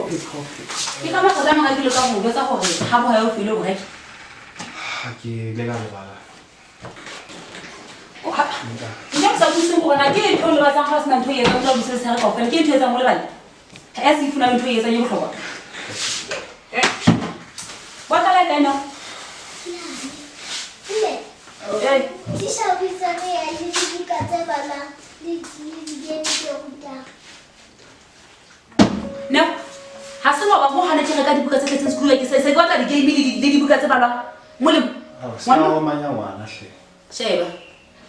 Coffee, coffee. Ke ka makgetlo a makae ke leka ho o jwetsa hore kgabo ha e o fele o reke? Ha ke ile ka lebala. Nna ke sa utlwisiseng hore na ke ntho e lebatsang ha o sena ntho e etsang o tla buse letshehare kaofela. Ke ntho e etsang o lebale. Ya se ifuna ntho e etsang e bohlokwa. Wa tla kae no? Mme, Eh, tisha o itse re ya le dibuka tse balwang le di-game tse rutang. No. Ha se ngoba mo hana ke reka dibuka tse tletseng sekolo ke se se ke batla di-game le dibuka tse balwang. Molemo. Ao, se ka omanya ngwana hle. Sheba.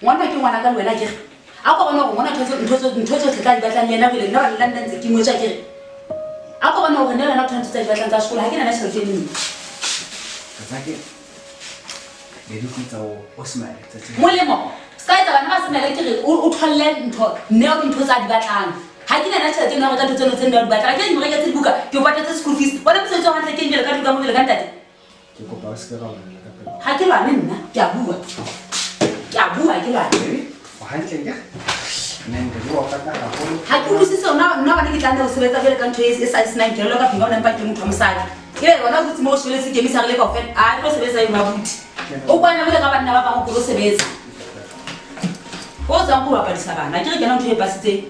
Ngwana ke ngwana ka le wena akere. A ko bona hore ngwana ntho tsohle tla di batlang le yena pele nna nna nna ntse ke ngwetswe akere. A ko bona hore nna le wena o ntho tsa di batlang tsa sekolo ha ke na tjhelete e nngwe. Tsake ne di tsa o smile tsatsi. Molemo, se ka etsa bana ba smile ke re o tholle ntho nne o dintho tsa di batlang. Ha ke na tjhelete eno ya reka ntho tseno tse nne o di batlang. Ke mo reketse dibuka, ke o patetse school fees. Bona mosebetsi wa hantle ke eng jwale ka dibuka mo jwale ka ntate. Ke kopa o se ke ra lwanela ka pela. Ha ke lwane nna, ke a bua. Ke a bua ke lwane. O hantle ke? Nna ntate wa rata haholo. Ha ke utlwisise hore nna hobane ke tla nna ho sebetsa jwale ka ntho e sa senang kelello ka tlung ka hobane empa ke motho wa mosadi. Ebe wena o dutse moo o shebeletse ke emisa re le kaofela. A tlo sebetsa eno abuti. O kwana jwale ka banna ba bang o tlo sebetsa. O tsang go bapadisa bana. Ke re kena ntho e pasitseng.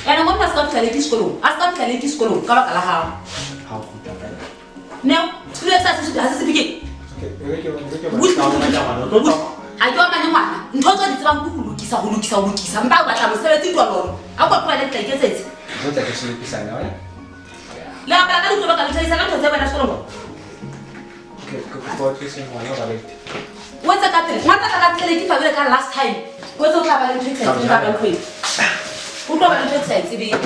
Ene ngwana a se ka fihla late sekolong. A se ka fihla late sekolong ka baka la hao. Ha o kgutla fela. Neo, sekolo sa se ha se sepikeng. Okay, e re ke o Ha ke omane ngwana. Ntho tse di tsebang ke ho lokisa, ho lokisa, ho lokisa. Mpa o batla mosebetsi tololo. Ha o ka tlohela ke tla iketsetsa. Tlo tla ke se lokisa na wena. Le bapala ka ditloba ka le thabisa ka ntho tse wena sekolong. Okay, ke kopa o tlise ngwana ba late. O etse ka pele. Ngwana tla ka pele ke fa ka last time. O etse o tla ba le ntho e sa itsebeng ka ntho e. O tlo ba le ntho e sa itsebeng.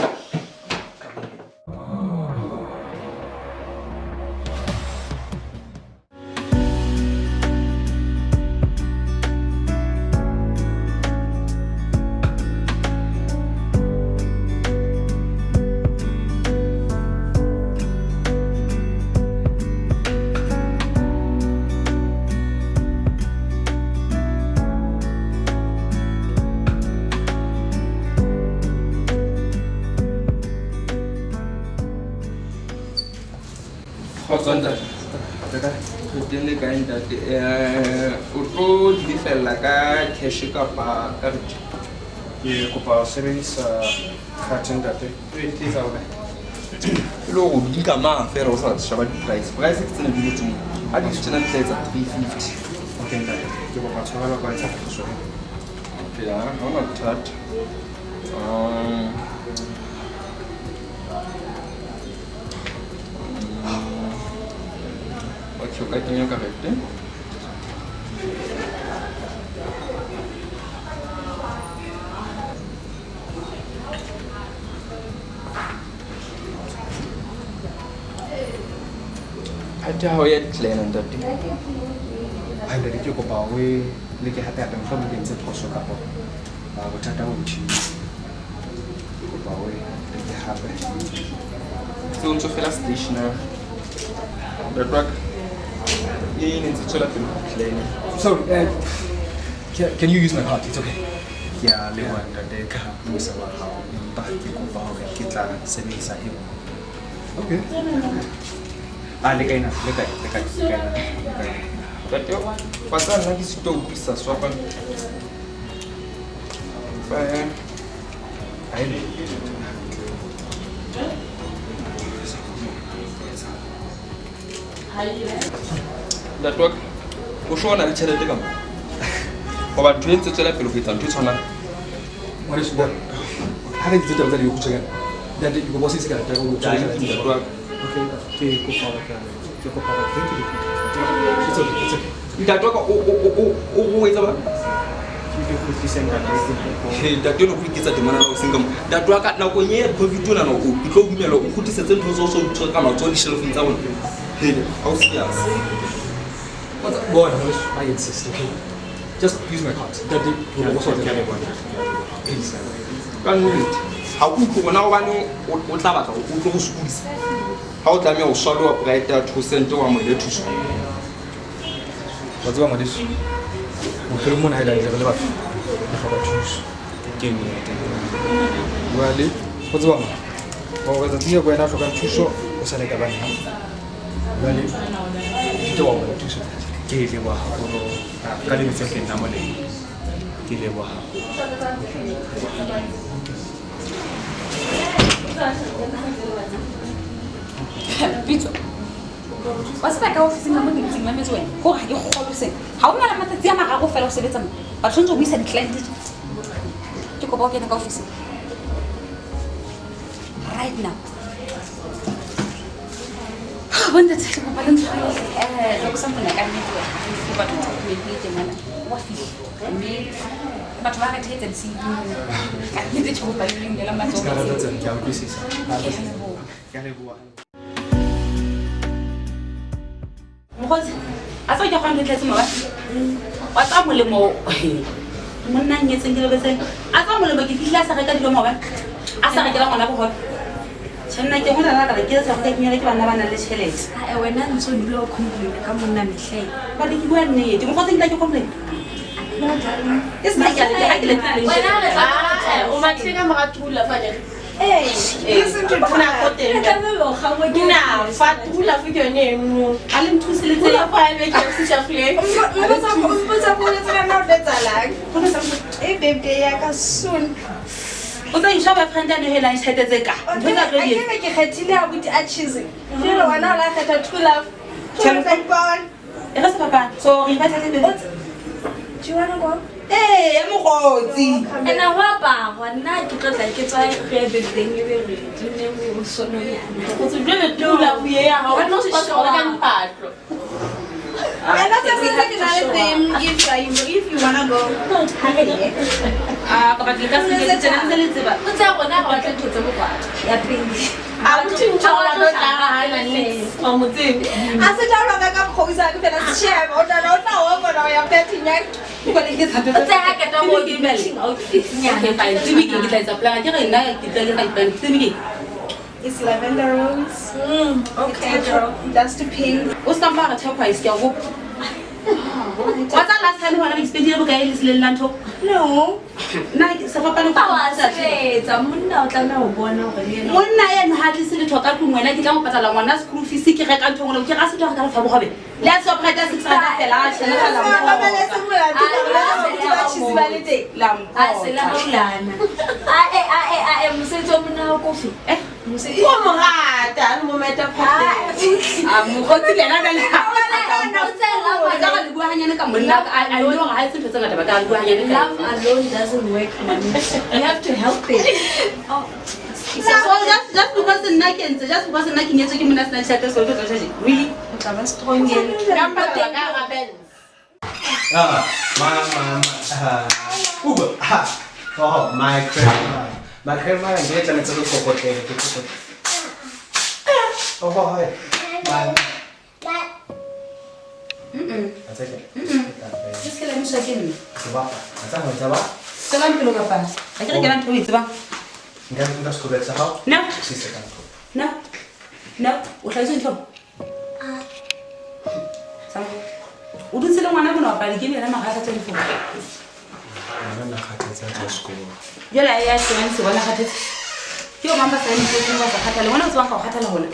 Kgotso ntate. Re teng le kae ntate? O tlo di lefella ka cash kapa karete? Ke kopa ho sebedisa card ntate. E tla o kae? E le hore o di nka mang fela o sa sheba di-price. Price ke tsena di ngotsweng. Ha di tsena di tla etsa 350. Okay ntate, ke kopa tshwarelo ka etsa phoso. Okay, ha hona bothata. Okay, o ka kenya karete. Card ya hao ya decline ntate. Ha ntate ke kopa o e leke hape hape mohlomong ke entse phoso kapa bothata bo motjhining. Ke kopa o e leke hape. Se o ntso fela stationary. Ntate wa ka. E ne ntse tswela pele ho decline. Sorry, can you use my card? It's okay. Ke a leboha ntate ka mosa wa hao, empa ke kopa hore ke tla sebedisa e nngwe. Okay. Ah, le kae na? Le kae? Le kae? Le kae na? Le kae? Ntate, wa tseba nna ke sitwa ho utlwisisa swapa. Empa Ha e le. Ntate wa ka, o sure o na le tjhelete ka mo? Hoba ntho e ntse tswela pele ho etsa ntho e tshwanang. Ngwaneso, bona. Ha re ntse taba tsa dikgutshwanyane. Ntate, ke kopa o sebedise karata ya ka o Ntate wa ka. Okay, ke kopa hore ke kopa hore ke di It's okay, it's okay. Ntate wa ka o etsa ba? Ke di kgutlise ntate. He, ntate o ne o iketsa temana la o seng ka mo. Ntate wa ka nakong e COVID ona o ke tlo dumela o kgutlisetse ntho tseo so di tshwere ka matsoho di-shelf-ong tsa rona. He, ha o serious. Bona, ngwaneso, I insist, okay? Just use my card. Ntate, ke kopa o sort Ke a leboha. Please. Ka nnete. Ha o utlwe hore na hobane o tla batla o tlo go sokodisa. Ha o tlameha ho swallow pride ya 2 cent wa amohele thuso. Wa tseba ngwaneso, bophelong mona ha e le hantle re le batho, re hloka thuso. Ke nnete. Jwale O tseba mo. Hore tsatsi le ko wena o hlokang thuso o sa le ka ba nna. Jwale ke wa bona thuso. Ke leboha haholo ka lebitso ke nna Molemo. Ke leboha haholo. Pitso. Wa tseba ka ofising ka mo ke dutseng mametse wena. Hore ha ke kgolwe sena. Ha o na le matsatsi a mararo feela ho sebetsa mo. Batho ntse o buisa di-client tje. Ke kopa o kene ka ofising. Right now. Bontate, ke kopa le ntshwarele. Loko sa mpona ka nnete wena. Ke batho ba document ke mona. Wa fihla. Mme batho ba re thetsa di-CV. Ka nnete ke kopa le le matsoho. Ska rata tsena, ke a utlwisisa. Ke a leboha. Ke a leboha. Mokgotsi, a tseba ke kgona ho tletse mabapi. Wa tseba molemo, monna a nyetseng ke lebetseng. A tseba molemo ke fihlile a sa reka dijo maobane. A sa rekela ngwana bohobe. Tjhe nna ke ngwana la ka ke etsa hore ke nyale ke banna ba nang le tjhelete. Ae wena ntso dula o complain ka monna mehleng. Ba ke bua nnete. Mokgotsi ke tla ke complain. E se ke a le ke le tla le. Wena re tla o mathile ka mora tula fa ne. Ee. Listen to Tuna ko teng. Nna fa tula fo ke yone eno. A le nthuse le Tula fa e be ke se shafle. Mpotsa go tsena na o letsalang. E birthday ya ka soon. O tsa isha boyfriend ya nehelang tjhelete tse ka. Ntho tsa tlo di Akere ke kgethile abuti a cheese. Jwale wena o la kgetha true love. Tjhe. True love. E re se fapana. So re invite le Do you wanna go? Eh, ya mokgotsi. Ena ho aparwa nna ke tlo tla ke tswa re ye birthday e be re dune mo sononyana. Mokgotsi jwale tula fo ye ya hao. O se ka ka mpatlo. Wena tsa se ke na le theme if you wanna go. Ah, ka batla ka se ke tsena ntse le tseba. O tsaya rona ha batla ntho tse bokwata. Ya pele. Abuti ntho wa tlo tla ha na nix. Wa mo tsebe. A se tla roka ka mokgotsi ke fela setjheba o tla o tla o bona o ya party nyana. Ke bona ke tshato. O tsaya ha keta mo ke matching outfit nyana. Okay, fine. Tsebe ke tla etsa plan. Ke re nna ke tla etsa plan. Tsebe ke. It's lavender rose. Okay, girl. That's the pink. O ska mpa re turquoise ke a go. Wa tsa last time hona ke spendile bokae le seleng la ntho? No. Nna ke se fapana Ba wa sebetsa monna o tlameha ho bona hore le yena. Monna yena ha tlise letho ka tlung wena ke tla mo patala ngwana school fees ke reka ntho ngwe ke ra se tlo reka lefa bohobe. Le a tswa preta 6 rand fela a tjhela la Ba ba le se molato ba cheese ba le teng. La A se la maulana. Ae ae ae mosebetsi wa monna wa kofi. Eh? Mosebetsi O mo rata, le mo meta phate. A mokgotsi le yena jwale. O tsaya love Ka re le bua hanyane ka monna a ile hore ha etse ntho tse ngata ba ka le bua hanyane ka. Love alone doesn't work, mommy. You have to help it. Oh. So just because nna ke ntse just because nna ke nyetswe ke monna sena tjhelete so tlo tjhe really O tla ba strong girl. Ka mpa ka ra Benz. Ah, ma ma ma. Uber. Ah. Oh, my grandma. My grandma ke tlametse re kokotlele ke kokotlele. Oh, hi. My A tsa ke. Ke se la miswa ke nna. Tseba. A tsa ho tseba. Tsebang pele o bapala. Ha ke re ke na ntho o e tsebang. Nka nka sekgobe sa hao. No. Se se ka ntho. No. No, o hlahisa ntho. Tsamaya. O dutse le ngwana mona wa bapala di-game yena mara a sa tswa difounu. Ngwana na kgathetse a tswa sekolong. Jwale a ya sekolong se bona kgathetse. Ke o mang ba sa yeng difounung ba sa kgathale. Ngwana o tsebang ka ho kgathala hona.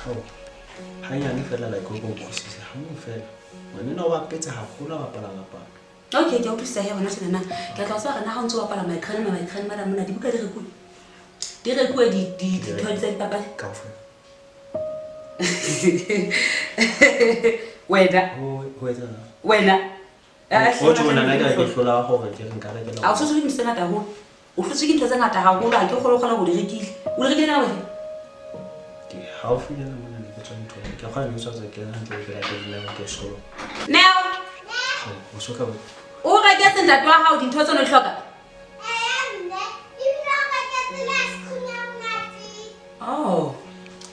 Hao. Hanyane fela like o go utlwisise hang fela. Ngwanenwa o bapetse haholo a bapala bapala. Okay, ke a utlwisisa he hona tjena na. Ke tla o tseba hore na ha o ntso bapala my grandma, my grandmother mona dibuka di rekuwe. Di rekuwe di tsa dipapadi. Kaofela. Wena. Ho etsang? Wena. Ho tjho nna ke ke hlola hore ke re nka rekela. A o hlotswe ke ntho tse ngata haholo. O hlotswe ke ntho tse ngata haholo ha ke kgole ho kgola ho di rekile. O di rekile ka nako efe? Ke haufinyana mona ne ke tswa nthong. Ke kgona le tswa ke hantle ke la ke dula ke sekolo. Neo. O so ka O reketse ntate wa hao dintho tseo o di hloka? Ee, mme. Ebile o reketse le ice cream ya monate. Oh.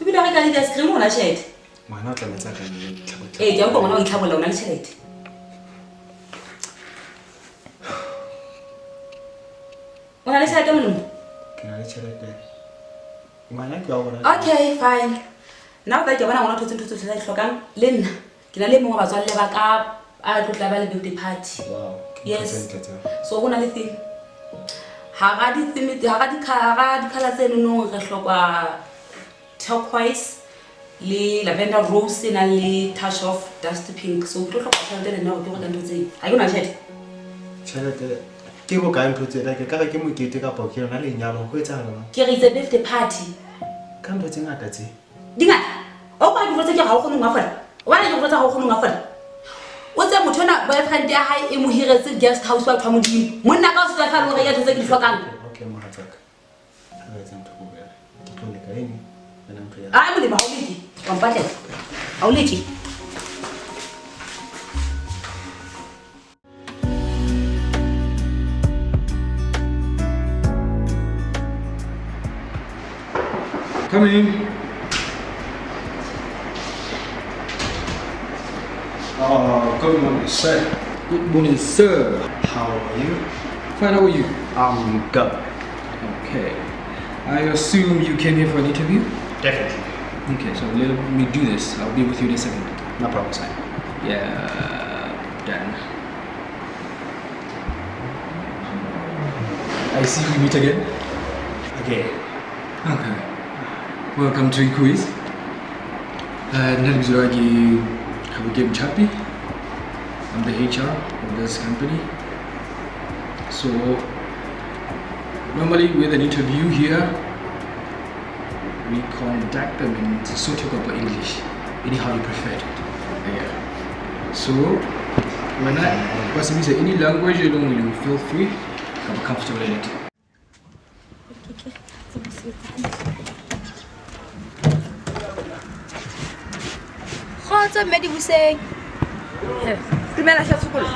Ebile o reka le di-ice cream o na tjhelete? Ngwana o tlametse a ka nne itlhabolla. Ee, ke a utlwa ngwana o itlhabolla o na le tjhelete. O na le tjhelete Molemo? Ke na le tjhelete. Ngwana ke wa rona. Okay, fine. Nna o tla ke bona ngwana o thotse ntho tsohle tse a di hlokang le nna. Ke na le e mong wa batswalle ba ka a tlo tla ba le birthday party. Wow. Yes. So ho na le thing. Hara di-theme, hara di-colour tse nonong re hloka turquoise le lavender rose e nang le touch of dusty pink. So ke tlo hloka tjhelete le nna hore ke reka ntho tseo. Ha ke na tjhelete. Tjhelete ke bokae ntho tsena? Ke ka re ke mokete kapa ke yona lenyalo, ho etsahala? Ke re itse birthday party. Ka ntho tse ngata tse. Di ngata. O kwa ke botsa ke ha o kgone ho ngafola. O bana ke botsa ha o kgone ho ngafola. O tse motho ona boyfriend ya hae e mo hiretse guest house wa thwa modimo. Monna ka o se tla le hore ya ntho tse ke di hlokang. Okay, mohatsaka. Ha re etse ntho bobebe. Ke tlo leka eng? Wena ntho ya. Ah, molemo ha o leke. Wa mpatlela. Ha o leke. Come in. Oh, good morning, sir. Good morning, sir. How are you? Fine, how are you? I'm good. Okay. I assume you came here for an interview? Definitely. Okay, so let me do this. I'll be with you in a second. No problem, sir. Yeah, done. I see we meet again. Again. Okay. Welcome to Quiz. Nna lebitso la ka ke Habokeng Mchapi. I'm the HR of this company. So normally with an interview here, we conduct them in Sesotho or English, anyhow you prefer it. Yeah. So when I was any language you don't you feel free, I'm comfortable in it. Kgotso mme Dibuseng. Dumela hle Tshokolo.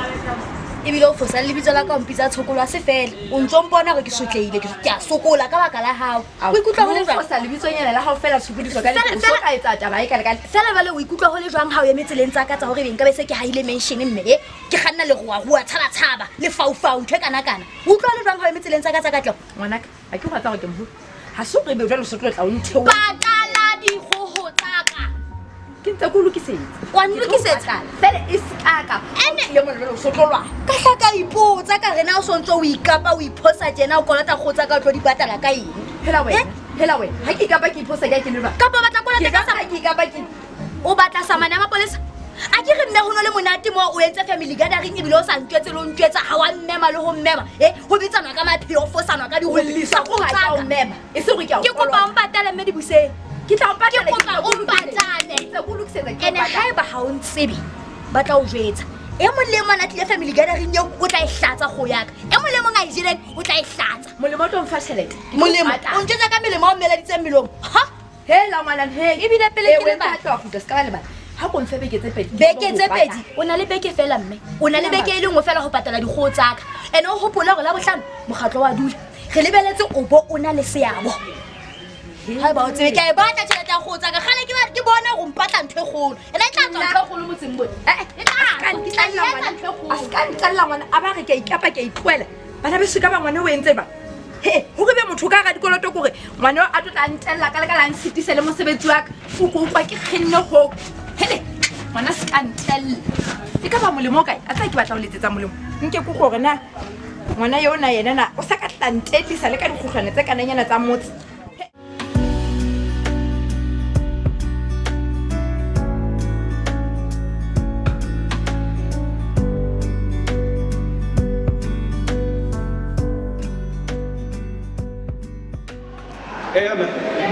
Ebile o fosa le lebitso la ka o mpitsa Tshokolo ha se fela. O ntso mpona hore ke sotlehile, ke a sokola ka baka la hao. O ikutlwa ho le jwang? O fosa lebitsonyana la hao fela Tshokodiso ka Fela- le so ka etsa taba e ka le ka. Fela jwale o ikutlwa ho le jwang ha o eme tseleng tsa ka tsa hore ebe nka be se ke haile mansion mme e ke kganna leruarua tshabatshaba lefaufau ntho e kanakana. O utlwa ho le jwang ha o eme tseleng tsa ka tsa katleho? Ngwanaka, ha ke hwatsa hore ke moholo. Ha se hore ebe jwale o se tlo tla o ntheola. Patala dikgoho tsa ka. Ke ntse ke o lokisetsa. Wa nlokisetsa? Fela e se ka ka. Ene le mona jwale o so tlo lwana. Ka hla ka ipotsa ka re na o sontso o ikapa o iphosa tjena o kolota kgoho tsa ka o tlo di patala ka eng? Hela wena, hela wena. Ha ke ikapa ke iphosa ke a ke le jwang? Kapa o batla kolota Ke ka ka sa ha ke ikapa ke O batla samane ya mapolesa? A ke re mme ho no le monate moo o entse family gathering ebile o sa ntjwetse le o ntjwetsa ha wa mmema le ho mmema. Ho bitsanwa ka mapheo, ho fosanwa ka O dikgopo. llisa Kgoho ha ke tsa a o ka. mema. E se hore ke a o Ke kopa kolota. o mpatale mme Dibuseng. Ke tla o patala, Ke ke kopa tla o o lokisetsa. mpatale. Ke tla o lokisetsa, ke o Ene patale. haeba ha o ntsebe, ba tla o jwetsa. E mong le e mong a tlile family gathering eo, o tla e hlatsa kgoho ya ka. E mong le e mong a e jeleng, o tla e hlatsa. Molemo o tlo mfa tjhelete. Ke tlo Molemo, patala. o ntjwetsa ka melemo a o mmeleditseng melomo. Ha? Hela ngwana, he. Ebile pele Eh, ke wena lebala. ha tlo kgutla, se ka ba lebala. Ha ko mfe beke tse pedi, ke Beke tlo tse ho patala. pedi? O na le beke fela mme. O na le beke e le nngwe fela ho patala dikgoho tsa ka. Ene o hopole hore Labohlano mokgatlo wa dula. Re lebeletse o bo o na le seabo. Haeba o tsebe, ke a e batla tjhelete ya kgoho tsa ka. Kgale ke bona hore o mpatla ntho e kgolo. Ene e tla tswa ntho e kgolo motseng mona. E tla tswa, ke tla e etsa ntho e kgolo. A se ka ntella ngwana, a ba re ke a ikapa, ke a itlohela. Bana beso ka ba ngwana o entse ba. He, hore be motho ka hara dikoloto ke hore ngwana a tlo tla ntella ka leka la nsitise le mosebetsi wa ka. O ko utlwa ke kgenne hoo. Hele, ngwana se ka ntella. E ka ba molemo o kae? A tla ke batla ho letsetsa molemo. Nke ke hore na ngwana eo na yena na o sa ka tla ntellisa le ka dikgohlwane tse kananyana tsa motse.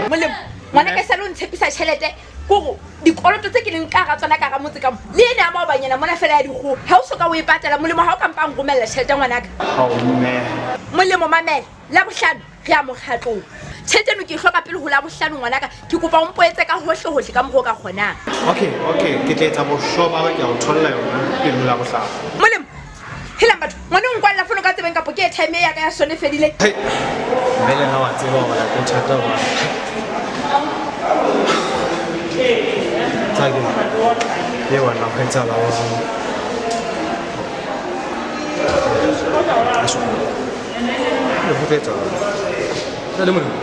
Molemo, ngwana ka sale o ntshepisa tjhelete kore dikoloto tse ke leng ka hara tsona ka hara motse ka mo, le ene ya maobanyana mona fela ya dikgoho, ha o soka o e patala. Molemo, ha o ka mpa nromella tjhelete ngwanaka. Hao, mme. Molemo, mamela, Labohlano re ya mokgatlong. Tjhelete eno ke e hloka pele ho Labohlano ngwanaka. Ke kopa o mpoetse ka hohle hohle ka mokgwa o ka kgonang. Okay, okay, ke tla etsa boshoba ba ke a o tholla yona pele ho Labohlano. Molemo, helang batho, ngwana o nkwalla fono ka tsebeng kapo ke airtime ya ka ya sone e fedile. Hey, mme le nna wa tseba hore ke thata hobane. Tsa ke. E wena ho etsahala jwang? Le ho etsahala. Ntate Molemo.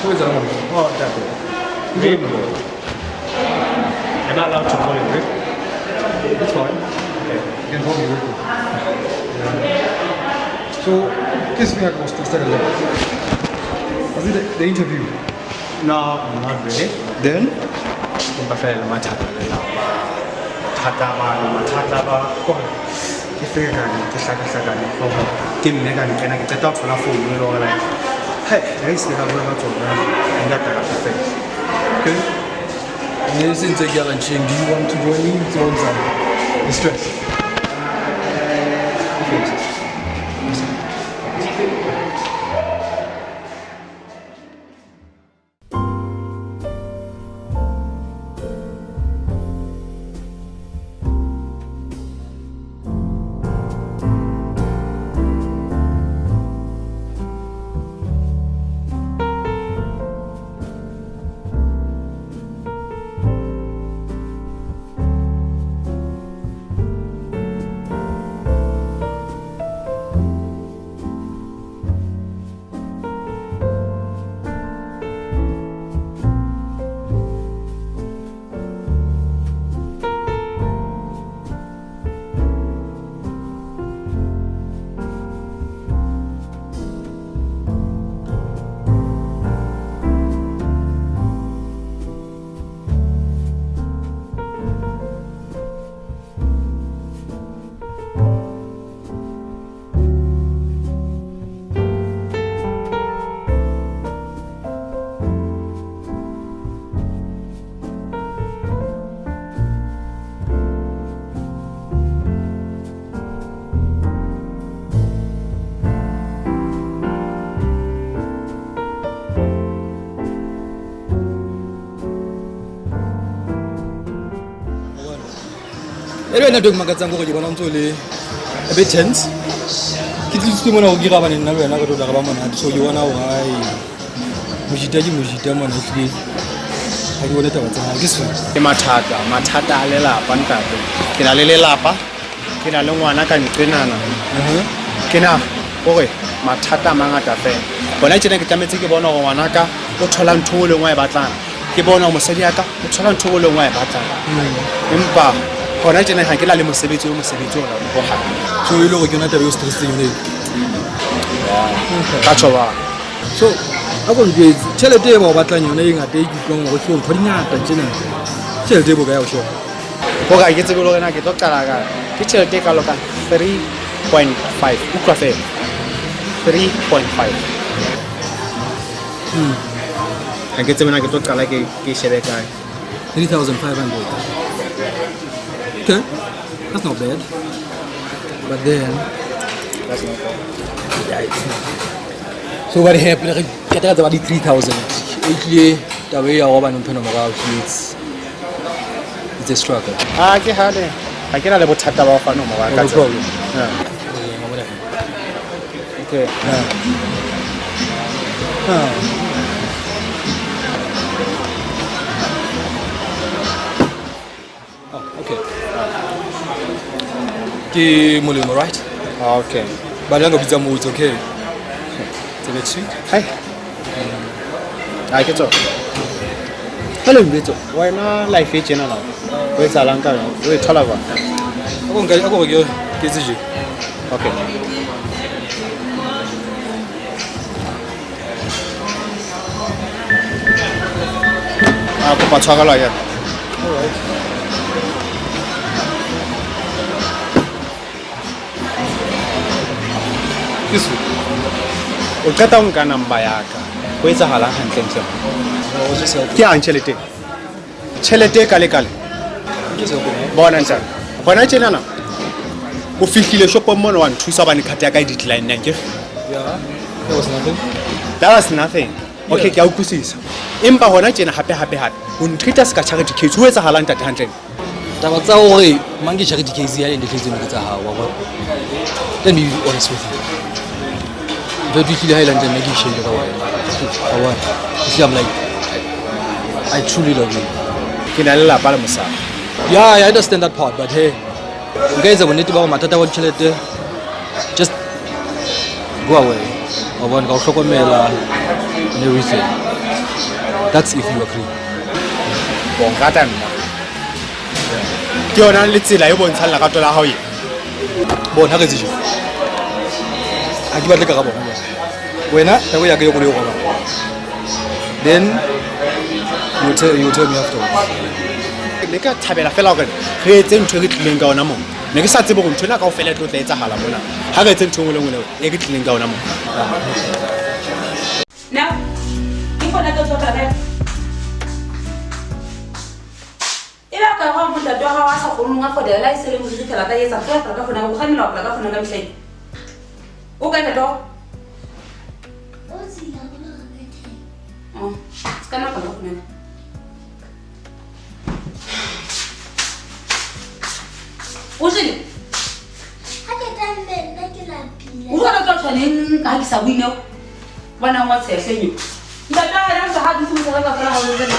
Ho etsahala Molemo. Oh, ntate. Rico. Am I allowed to call you Rick? It's fine. Okay. You can call me Rico. Yeah. So, Ke se ka go stress ka. Was it the interview? No, not really. Then? Empa fela mathata a lelapa. Thata ba, mathata ba. Kore ke ferekane, ke hlakahlakane hlooho. Ke mme ka nkena ke qeta ho thola founu e le hore like, hey, ha e se ka bua ka tsona, nka ka fela. Okay. Ne se ntse ke ya luncheng. Do you want to join me? It's on the stress. Okay. E le wena ntho e ke makatsang kore ke bona o ntso le a bit tense. Ke tlisitswe mona hore ke rabane nna le wena re tlo tla re ba monate. So ke bona hore ai mojita ke mojita mona ehlile ha ke bone taba tsa hao. Ke sefane. Ke mathata, mathata a lelapa ntate. Ke na le lelapa, ke na le ngwana ka nqenana. Ke na hore mathata a mangata fela. Bona tjena ke tlametse ke bona hore ngwanaka o thola ntho e le nngwe a e batlang. Ke bona hore mosadi ya ka o thola ntho e le nngwe a e batlang. Empa hona tjena ha ke na le mosebetsi o mosebetsi ona o hang. So e le hore ke yona taba eo stressitseng yona eo? Ka tjho ba. So a ko njwetse, tjhelete e ba o batlang yona e ngata e ke utlwang hore hlong ntho di ngata tjena. Tjhelete e bokae ya ho sheba? Hore ha ke tsebe le hore na ke tlo qala kae. Ke tjhelete e kalo ka 3.5. Utlwa fela. 3.5. Ha ke tsebe na ke tlo qala ke shebe kae. 3,500. Okay, that's not bad. But then that's not bad. Yeah, it's not. So what happened? Ke tla tsaba di 3,000. E tlile taba e ya go ba mphe nomoro ya it's a struggle. Ah, ke hale. Ha ke na le bothata ba ho fa nomoro ya ka. No problem. Yeah. Okay. Oh, okay. Ke molemo, right? Okay. Ba le bitsa mo, it's okay. It's a bit sweet. Hi. Ah, ke tswa. Hello, Mbetso. Wena life e tjena la. O etsahalang ka yona? O e thola jwang? Ako nka ako ke ke tse je. Okay. Ah, kopa tshwarelo ya. All right. Ke O qeta ho nka number ya ka. Ho etsahalang hantle ntle? Ke ang tjhelete? Tjhelete e kale kale. Bona ntate. Hona tjena na. O fihlile shopong mona wa nthusa hobane card ya ka e decline nang ke. Yeah, that was nothing. That was nothing. Okay, ke a utlwisisa. Empa hona tjena hape hape hape. O ntreata ska charity case. Ho etsahalang ntate hantle? Taba tsa hore mang ke charity case ya ende tletse ke tsa hao wa bona. Let me be honest with you. Ntho e tlile ha ile ntle nna ke ishebile ka wena. Wa bona. You see, I'm like, I truly love you. Ke na le lelapa le mosadi. Yeah, I understand that part, but hey, nka etsa bonnete ba hore mathata a ditjhelete just go away. Wa bona, ka o hlokomela and everything. That's if you agree. Bo nrata nna. Ke yona le tsela e bontshang lerato la hao e. Bona ha re tsejwe. Ha ke batle karabo hona jwale. Wena taba ya ka e koloi robala. Then you tell me afterwards. Ne ka thabela fela hore re etse ntho e re tlileng ka yona mona. Ne ke sa tsebe hore ntho ena kaofela e tlo tla etsahala mona. Ha re etse ntho e nngwe le nngwe e re tlileng ka yona mona. Now, ke fona ke tswa kae? E ba ka ga ntate wa gago a sa kgoneng a fodela la e se le moriri fela ka etsa fela ka fona go kganela wa ka fona ka mehleng. O kae ntate wa? O tsila go le ga teng. Oh, se ka nna ka fona. O jele? Ha ke tla mme nna ke lapile. O utlwa ka tshwaneng ha ke sa bue neo. Bona wa tshehle nyo. Ntate wa hae ha dutse motshehare kaofela ha o etse na.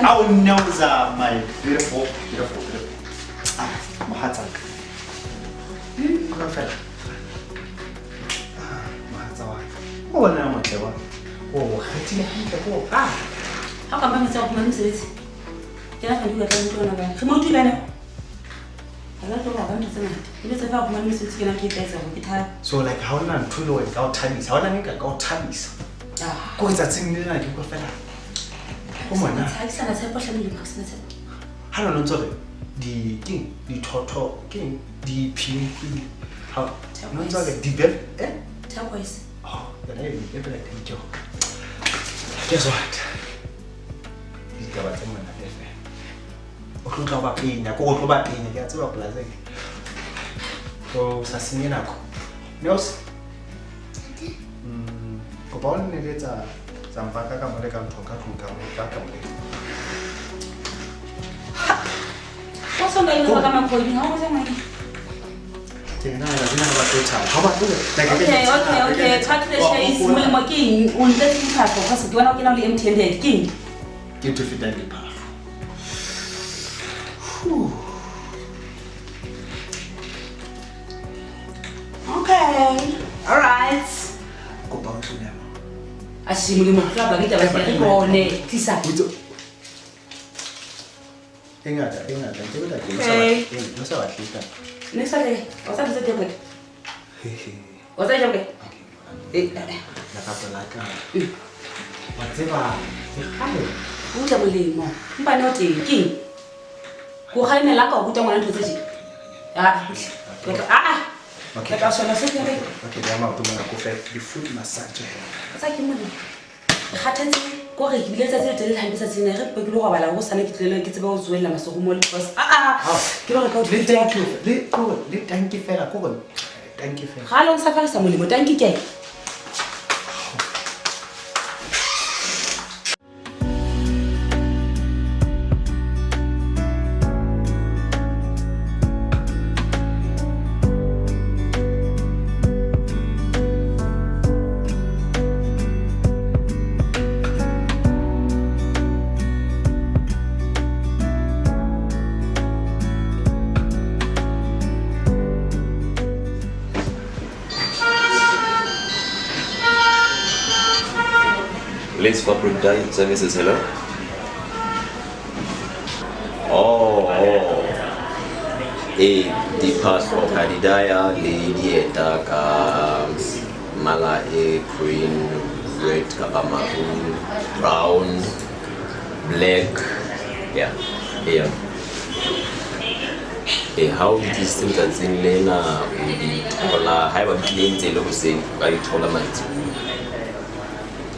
Ao Neuza, my beautiful, beautiful, beautiful. Ah, mohatsaka. Ka fela. Ah, mohatsa wa ka. O bona motle wa. O o kgethile hantle ko ah. Ha ka mpa metsi a go fumana mosebetsi. Ke na ka tla ntho ona kae. Re mo utlwile ne. Ha ba tlo ba ntho tse ngata. E le tse fa go fumana mosebetsi ke na ke itlaetsa hore ke thabe. So like ha ona ntho e le hore ka o thabisa, ha ona ne ka o thabisa. Ah. Ko tsatsing lena ke utlwa fela. Ho mona. Ha ke sana tshepo hle Molemo, ha ke sana tshepo. Ha no ntse re di keng dithotho keng di pink ha no ntse re di bel eh Turquoise. Oh, yona e e phela thank you. Guess what? Ditaba tse monate fela. O tlo tla o ba penya, ko o tlo ba penya, ke a tseba polaseng. O sa senye nako. Neos. Kopa o nneletsa tsa mpaka ka mole ka ntho ka tlung ka mo ka ka mole. O songa ile ka makgodi, ha o tsa ngwana. Tena ya dina ba tlo thaba. Ha ba tlo like Okay. Cut the chase. Molemo ke eng? O ntletse diphahlo ka se ke bona o kena o le empty handed. Ke eng? Ke ntho e fetang diphahlo. Okay. All right. Kopa o tlo nema. A se Molemo tla ba ke taba re bone. Tlisa. E ngata, e ngata. Nke be ka teng, Okay. o sa batle ka. Ne sa le. O sa tlisa teng. O sa ja kae? Eh. Lerato la ka. Wa tseba, ke kgale. Utlwa Molemo. Empa ne o teng ke eng? Ko kgalemela ka o ruta ngwana ntho tse tje. Ah, ah. Okay. Ke tla shona se ke re. Okay, beha maoto mona ko fe di-foot massage. Tsa ke Molemo. Ke kgathetse ko re ke bile letsatsi le telele hampe tsatsi lena re ke lo robala ho sane ke tlile ke tsebe ho tsoella masogo mo le because ah ah ke ba re ka o Le thank you. Le ko le thank you fela ko gore thank you fela. Ga le o sa farisa Molemo tanki ke. Liz Corporate Diet Services, hello? Oh. E diphahlo ka di daya le dieta ka mmala e green, red kapa maroon, brown, black. Yeah. E ha o di tlisitse letsatsing lena o di thola, haeba di tlile ntse e le hoseng, o ka di thola mantsibuya.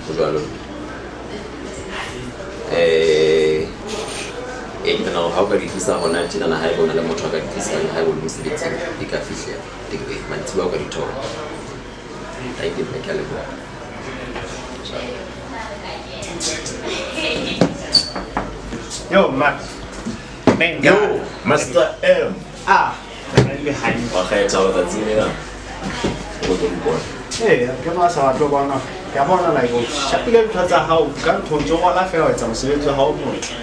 Ho jwalo. E ke nahana hore ha o ka di tlisa hona tjenana, haeba o na le motho a ka di tlisang, haeba o le mosebetsing, di ka fihla mantsibuya o ka di thola. Thank you, mme, ke a leboha. Ciao. Yo, Max. Man, Yo, Master M. Ah, le hantle. Wa kgetha ho tsatsing lena. O tlo mpona. Ee, ke ba sa batle ho bona. Ke a bona like o shapile ntho tsa hao ka ntho ntso rola fela o etsa mosebetsi wa hao motle.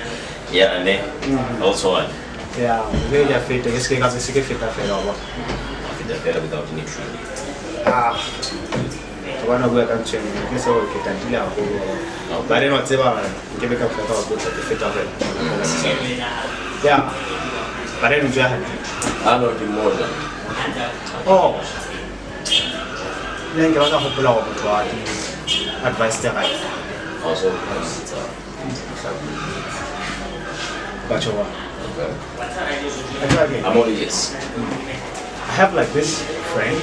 Ya ne. Ha o tshwane. Ya, ke ya feta, ke se ke ka se ke feta fela wa bona. Wa feta fela without any training. Ah. Ka bona bua ka ntho e nngwe, ke se hore ke tatile haholo. Ba re no tseba nke be ka fihla ka wa ke feta ho wena. Yeah. Ba re ntse ya hantle. Ah no, ke moja. Oh. Nna nke ba ka hopola hore motho wa di-advice tse right. Also, tsa Batho ba. Okay. Okay. I'm all ears. I have like this friend.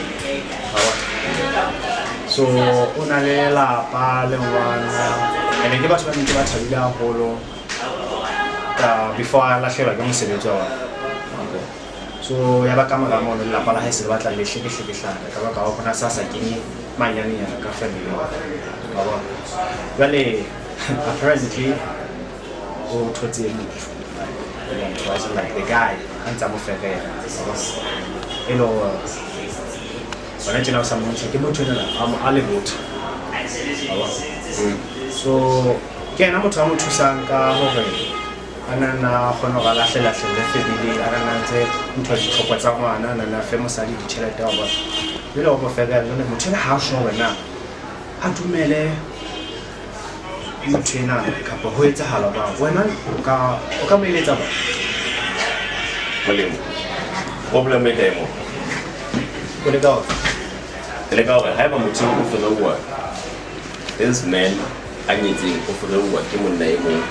So o na le lapa le ngwana and ke batho ba neng ke ba thabile haholo ka before a lahlehelwa ke mosebetsi wa bona. Okay. So ya ba ka mora mono lelapa la hae se le batla le hlekehlekehlana ka baka wa bona sa sa kenye manyanenyana ka family wa bona. Jwale apparently o thotse motho. Motho wa like the guy a ntsa mo ferela. E le hore hona tjena o sa mmontsha ke motho enwa a le botho. Wa bona? So ke yena motho a mo thusang ka hore a nana kgone hore a lahlelahlelle family, a nana ntse ntho ditlhoko tsa ngwana, a nana fe mosadi ditjhelete wa bona. Jwale wa mo ferela, jwale motho enwa ha a sure hore na a dumele motho ena kapa ho etsahala jwang. Wena o ka mo eletsa jwang? Molemo. Problem e kae moo? O leka hore? Ke leka hore haeba motho o fereuwa, this man a nyetseng o fereuwa ke monna e mong,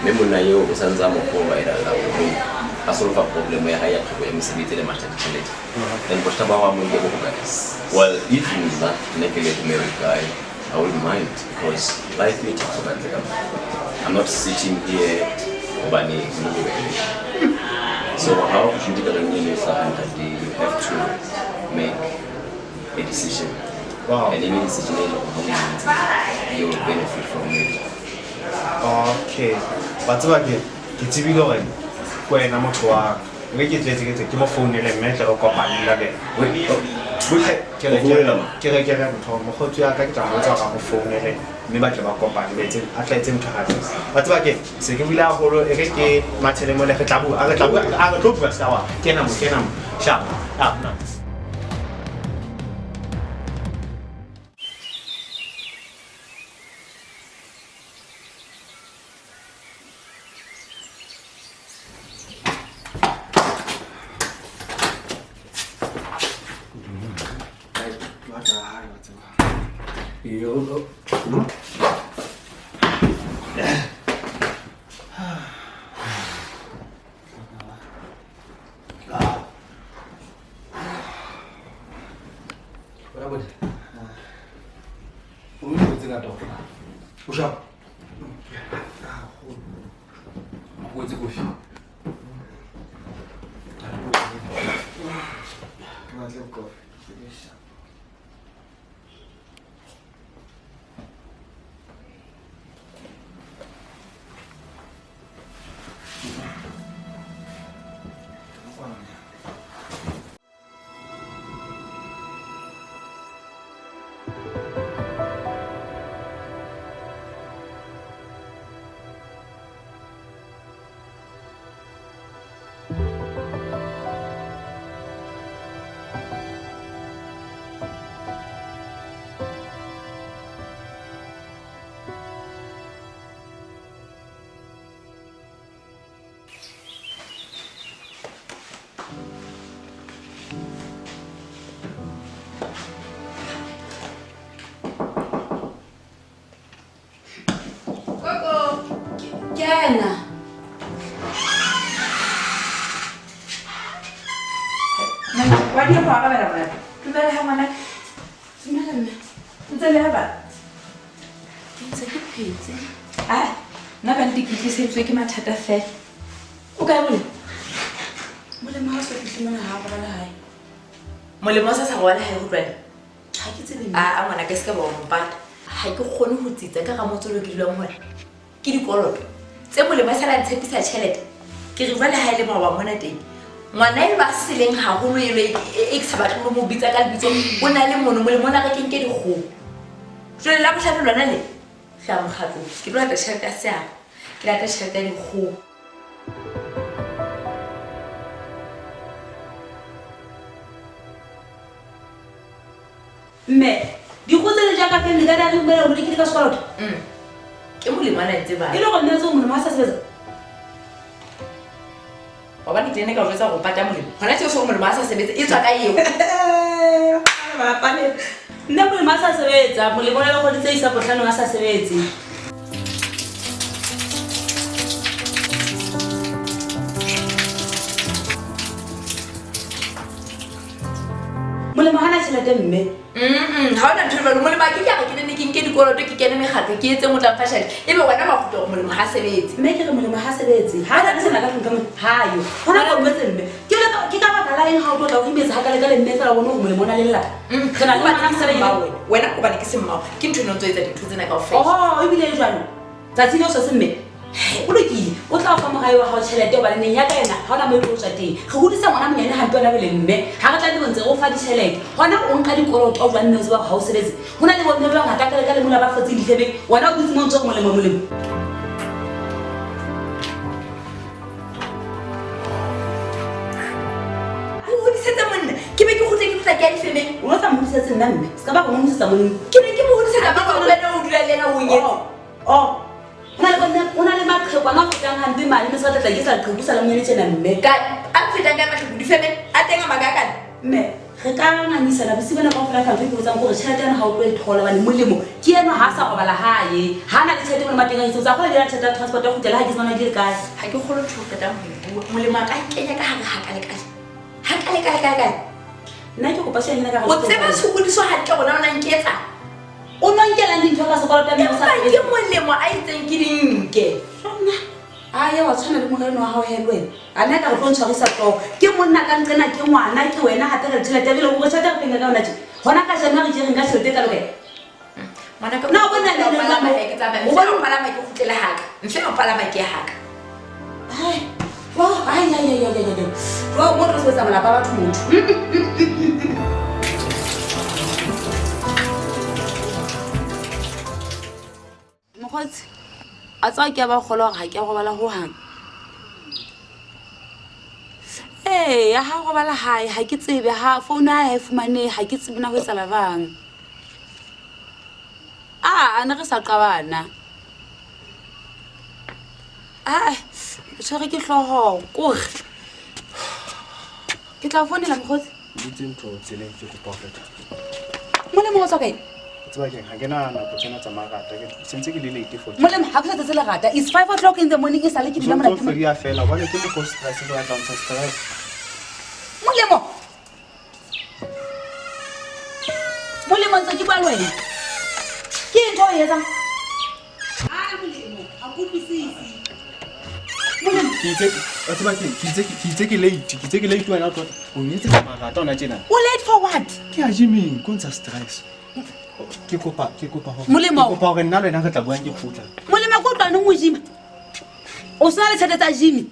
mme monna eo o santse a mo provider-la hore a solve problem ya hae ya tlhoko ya mesebetsi le mathata a ditjhelete. Then bothata ba hao mo nke bo hokae? Well, if nna nne ke le married guy, I wouldn't mind because life e tough ka ntle ka mo. I'm not sitting here hobane ke mo bobebe. So how opportunity ka reng eno e hlaha ntate, you have to make a decision. Wow. And any decision e leng hore ha o entse, you will benefit from it. Okay. Wa tseba ke tsebile hore ke wena motho wa mme ke tletse ke tse ke mo founele mme tle re kopane nna le ena. Butle ke re ke re ke re motho mokgotsi wa ka ke tla mo botsa hore a mo founele mme ba tle ba kopane ba etse a tla etse ntho hantle. Wa tseba ke se ke buile haholo e re ke mathele mole re tla bua a re tla bua a re tlo bua ska wa kena mo kena mo sharp ah na. Kena. Wa di go arabela ngwana. Dumela ha ngwana. Dumela mme. Ntse le ha ba? Ke ntse ke phetse. Ah, nna ka nnete ke tlisetswe ke mathata fela. O kae Molemo? Molemo ha o so fihle mona ha a robala hae. Molemo o sa sa robala hae ho tlwaela? Ha ke tsebe mme. Ah, ngwana ka se ka ba wa mpata. Ha ke kgone ho tsitsa ka ga motse o ke dulang hona. Ke dikoloto tse Molemo a sala ntshepisa tjhelete. Ke re jwale ha e le maoba mona teng. Ngwana eno a seleng haholo eno e ke sa batle ho mo bitsa ka lebitso, o na le mono Molemo o na re ke nke dikgomo. Jwale la bohlano lona le re ya mokgatlong. Ke tlo lata tjhelete ya seabo, ke lata tjhelete ya dikgomo. Mme, dikgoho tse le ja family ka re mbele o rekile ka sekoloto. Ke molemo ana ntse ba. E le gore nna tso molemo a sa sebetsa. Hobane ke ne ka o jwetsa go pata molemo. Hona tje o so molemo a sa sebetse e tswa ka eo. Ba pane. Nna molemo a sa sebetsa, molemo le go ditse isa botlhano a sa sebetse. Molemo hana tjhelete mme. Ha ona ntho e molemo ke ke re ke ne ke nke dikoloto ke kene mekgatlo ke etse motlang fa tjhelete. Ebe wena wa kgutla hore molemo ha sebetse. Mme ke re molemo ha sebetse. Ha na tsena ka tlung ka mo hayo. Hona go botse mme. Ke le ke ka baka la eng ha o tlo tla o imetsa ha ka le ka le mme fela bona hore molemo o na le lelapa. Re na le ngwana ke semmao wena. Wena o bane ke semmao. Ke ntho e no ntso etsa dintho tsena kaofela. Oh, ebile e jwalo. Tsatsi le o se mme. O lokile, o tla o fa morae wa hao tjhelete hobane neng ya ka yena ha ona moo e tlo tswa teng. Re hodisa ngwana monyane hampe hona jwale mme. Ha re tla le ntse re o fa ditjhelete. Hona o nka dikoloto o jwang mme o tseba hore ha o sebetse. Ho na le bomme ba bangata ka le mona ba fotseng difemeng. Wena o dutse moo o ntso re molemo molemo. O hodisetse monna. Ke be ke kgutle ke tla ke ya difemeng. O no sa mo hodisetse nna mme. Se ka ba re mo hodisetsa monna. Ke ne ke mo hodisetsa ba wena o dula le yena o nyetse. Oh. O na le maqhekwana a fetang hampe mane mme se ba tla tla ke sa leqheku sa le monyane tjena mme. Ka a fetang ka maqheku difemeng a teng a makakana. Mme re ka ngangisana bosiu bona kaofela ka ntho e ke botsang hore tjhelete yana ha o tlo e thola hobane molemo ke enwa ha sa robala hae. Ha na le tjhelete molemo a teng a itse o tsa kgola le yona tjhelete ya transport ya kgutlela ha ke tsebana di le kae. Ha ke kgolwe ntho e qetang ho e bua. Molemo a ka nkenya ka hare ha ka le kae. Ha ka le kae kae kae. Nna ke kopa tjhelete ena ka O tseba tshokodiso hantle rona o na nketsa. O no nkelang dintho ka sekoloto mme o sa Empa ke molemo a itseng ke di nke. Nna a ye wa tshwana le moreno wa hao he le wena. A nna ka re tlo ntshwarisa hlooho. Ke monna ka nqena ke ngwana ke wena hape re tjhelete jwale o re tjhelete re feng ka yona tje. Hona ka January ke re nka tjhelete e kalo kae? Ngwana ka Na o bona le le palama ke tsamaya. O bona o palama ke kgutlele haka. Mfe o palama ke haka. Ai. Wa ai ai ai ai ai. Wa mo re sebetsa malapa a batho motho. Mokgotsi, a tswa ke ba kgolwa hore ha ke a robala hohang. Ee, ha robala hae, ha ke tsebe, ha phone ya hae fumanehe, ha ke tsebe na ho etsahala jwang. A ne re sa qabana. Ah, tshwere ke hlooho, kore. Ke tla o founela mokgotsi. Dutse ntho tseleng ke kopa ho feta. Molemo o tswa kae? Tseba keng, ha ke na nako tsena tsa marata, ke sentse ke le late for. Molemo, ha ke sa tsatsi lerata. It's 5 o'clock in the morning e sale ke dula mona. Ntho kgwedi ya fela, hobane ke mokgwa o stress ke batla ho ntsha stress. Molemo. Molemo ntse ke bua le wena. Ke eng ntho e etsang? Ah, Molemo, ha ke utlwisise. Molemo. Ke itse, wa tseba keng, ke itse ke late, ke itse ke late wena o tlo o nyetsetsa marata hona tjena. O late for what? Ke ya gyming, ko ntsha stress. Ke kopa hore Molemo. Ke kopa hore nna le wena re tla buang ke kgutla. Molemo ke utlwa neng o gym? O sena le tjhelete tsa gym?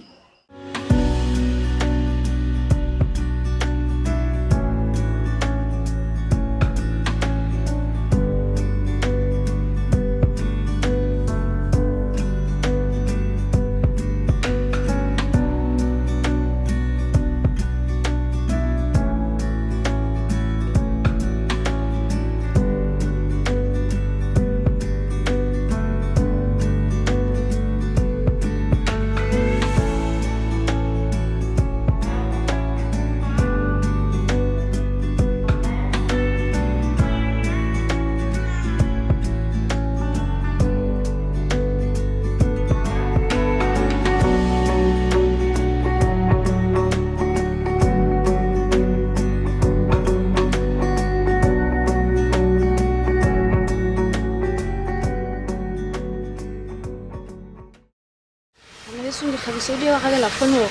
So di arabela phone hore